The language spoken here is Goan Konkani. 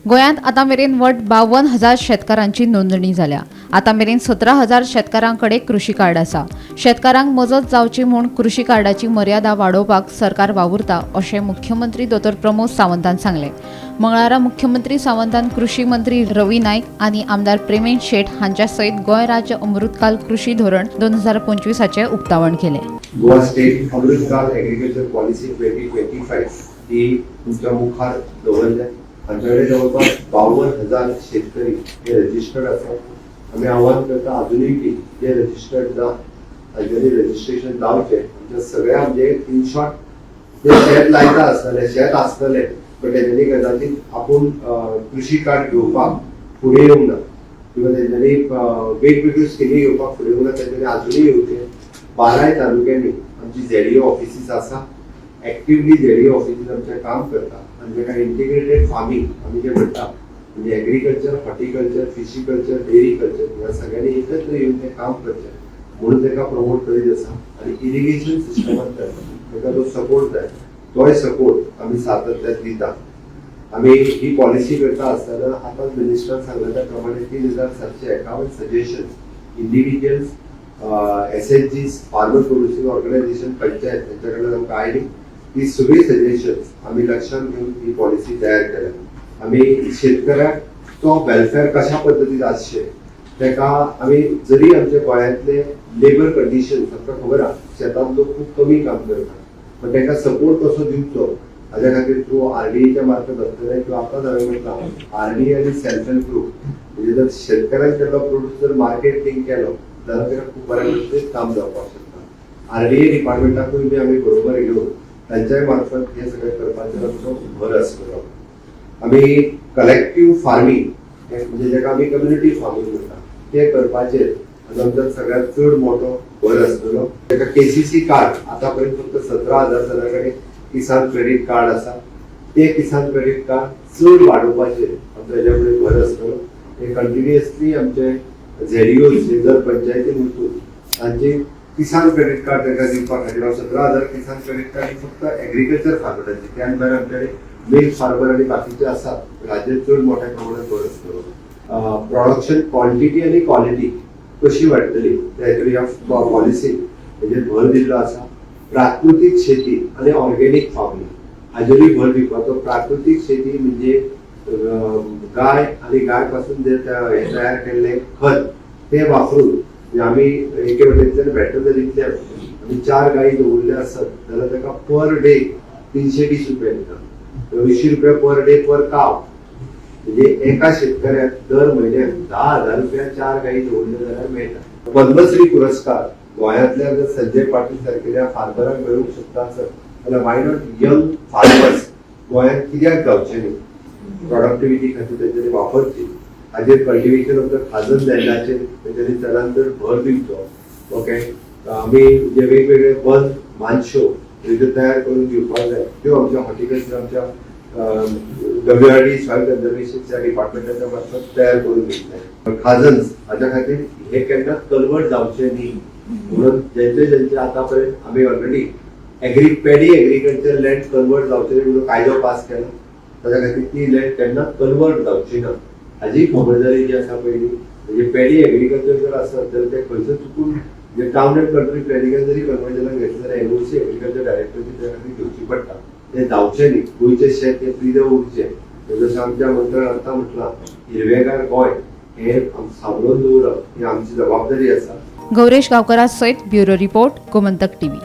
गोंयांत आतां मेरेन वट 52,000 शेतकारांची नोंदणी जाल्या. आतां मेरेन 17,000 शेतकारां कडेन कृशी कार्ड आसा. शेतकारांक मजत जावची म्हूण कृशी कार्डाची मर्यादा वाडोवपाक सरकार वावुरता, अशें मुख्यमंत्री दोतोर प्रमोद सावंतान सांगलें. मंगळारा मुख्यमंत्री सावंतान कृशी मंत्री रवी नायक आनी आमदार प्रेमेंद शेट हांच्या सयत गोंय राज्य अमृतकाल कृशी धोरण 2025चें उक्तावण केलें. गोवा स्टेट अमृतकाल एग्रीकल्चर पॉलिसी 2025 ही तुमच्या मुखार दवरल्या. आमच्या कडेन जवळपास 52,000 शेतकरी हे रजिस्टर्ड आसात. आमी आव्हान करता अजुनूय की जे रजिस्टर्ड ना तांच्यांनी रजिस्ट्रेशन जावचें. आमच्या सगळ्या, म्हणजे इन शॉर्ट, जे शेत लायता आसतले, शेत आसतले, पण तेंच्यांनी कदाचित आपूण कृशी कार्ड घेवपाक फुडें येवंक ना किंवा तेंच्यांनी वेगवेगळ्यो स्किमी घेवपाक फुडें येवंक ना, तेंच्यांनी अजुनूय येवचें. बाराय तालुक्यांनी आमची झेडीओ ऑफिसीस आसा. एक्टिवली झेडीओ ऑफिसीस आमचें काम करता आनी ताका इंटिग्रेटेड फार्मींग आमी जे म्हणटा, म्हणजे एग्रीकल्चर, हॉर्टिकल्चर, फिशीकल्चर, डेअरीकल्चर ह्या सगळ्यांनी एकत्र येवन तें काम करचें म्हणून ताका प्रमोट करीत आसा. आनी इरिगेशन सिस्टमांतल्यान ताका जो सपोर्ट जाय, तोय सपोर्ट आमी सातत्यान दिता. आमी ही पॉलिसी करता आसतना आतांच मिनिस्टरान सांगला त्या प्रमाणे 3751 suggestions individuals, SHGs, farmer producing organization, panchayat त्यांच्या कडल्यान आमकां आयली. ती सगळी सजेशन्स आमी लक्षात घेवन ही पॉलिसी तयार केल्या. आमी शेतकऱ्याक वेलफेअर कशा पद्दतीन आसचें, ताका आमी जरी आमच्या गोंयांतले लेबर कंडिशन आमकां खबर आहा, शेतांत लोक खूब कमी काम करतात, पण तांकां सपोर्ट कसो दिवचो हाज्या खातीर थ्रू आरडीएच्या मार्फत आसतलें किंवा आतांच हांवें म्हटलां, आरडीए आनी सेल्फ हेल्प ग्रुप, म्हणजे जर शेतकऱ्यान केल्लो प्रोड्यूस जर मार्केट लिंक केलो जाल्यार ताका खूब बऱ्या पद्दतीन काम जावपाक शकता. आरडीए डिपार्टमेंटाकूय बी आमी बरोबर घेवन तांच्याय मार्फत हें सगळें करपाचेर आमचो भर आसतलो. आमी कलेक्टीव फार्मींग, म्हणजे जाका आमी कम्युनिटी फार्मींग म्हणटा, तें करपाचेर आनी आमच्या सगळ्यात चड मोठो भर आसतलो. ताका केसीसी कार्ड, आतां पर्यंत फक्त 17,000 जाणां कडेन किसान क्रेडीट कार्ड आसा. ते किसान क्रेडीट कार्ड चड वाडोवपाचेर आमचो हेज्या फुडें भर आसतलो. हे कंटिन्युअसली आमचे झेडीओ जर पंचायतीन वचून तांचे किसान क्रेडीट कार्ड तांकां दिवपा खातीर, हांव 17,000 किसान क्रेडीट कार्ड ही फक्त एग्रीकल्चर फार्मरांची, त्यान भायर आमच्याकडे मिल्क फार्मर आनी बाकीचे आसात, हाजेर चड मोठ्या प्रमाणात भर आसतलो. प्रोडक्शन क्वॉन्टिटी आनी क्वॉलिटी कशी वाडटली, त्या हेतून ह्या पॉलिसीन हेजेर भर दिल्लो आसा. प्राकृतीक शेती आनी ऑर्गेनीक फार्मींग हाजेरूय भर दिवपाचो. प्राकृतीक शेती म्हणजे गाय आनी गाय पासून जे हे तयार केल्ले खत, ते वापरून, म्हणजे आमी एके वटेंतल्यान वेटरनरींतल्यान आमी चार गायी दवरल्यो आसत जाल्यार ताका पर डे 320 रुपया दिता, 200 रुपया पर डे पर काव. म्हणजे एका शेतकऱ्याक दर म्हयन्याक 10,000 रुपया चार गायी दवरल्यो जाल्यार मेळटा. पद्मश्री पुरस्कार गोंयांतल्या जर संजय पाटील सारकेल्या फार्मराक मेळूंक शकता आसत जाल्यार why not young farmers? गोंयांत कित्याक जावचें न्ही? प्रॉडक्टिव्हिटी खातीर तेंच्यांनी वापरची. हाजेर कल्टिवेशन ऑफ the खाजन लँडाचेर तेंच्यांनी चडान चड भर दिवचो. ओके, आमी जे वेगवेगळे वन मानश्यो ज्यो तयार करून दिवपाक जाय, त्यो आमच्या हॉर्टिकल्चर, आमच्या डब्ल्यूआरडी, सॉयल कन्झर्वेशनच्या डिपार्टमेंटाच्या मार्फत तयार करून दिवंक जाय. खाजन्स हाच्या खातीर हे केन्ना कन्वर्ट जावचे न्ही म्हणून जेंचे जेंचे आतां पर्यंत आमी already paddy agriculture land convert जावचे न्ही म्हणून कायदो पास केला. ताच्या खातीर ती लँड केन्ना कन्वर्ट जावची ना हाजी खबरदारी जी आसा पयली. म्हणजे पेडी एग्रीकल्चर जर आसत जाल्यार ते खंयसर चुकून म्हणजे टावन अँड कंट्री प्लॅनिंगान जरी कन्वर्जनाक घेतलें जाल्यार एनओसी एग्रीकल्चर डायरेक्टरची त्या खातीर घेवची पडटा. ते जावचें न्ही. गोंयचें शेत हें प्रिजर्व उरचें. जशें आमच्या मंत्र्यान आतां म्हटलां, हिरवेगार गोंय हें सांबाळून दवरप ही आमची जबाबदारी आसा. गौरेश गांवकरा सयत ब्युरो रिपोर्ट, गोमंतक टीव्ही.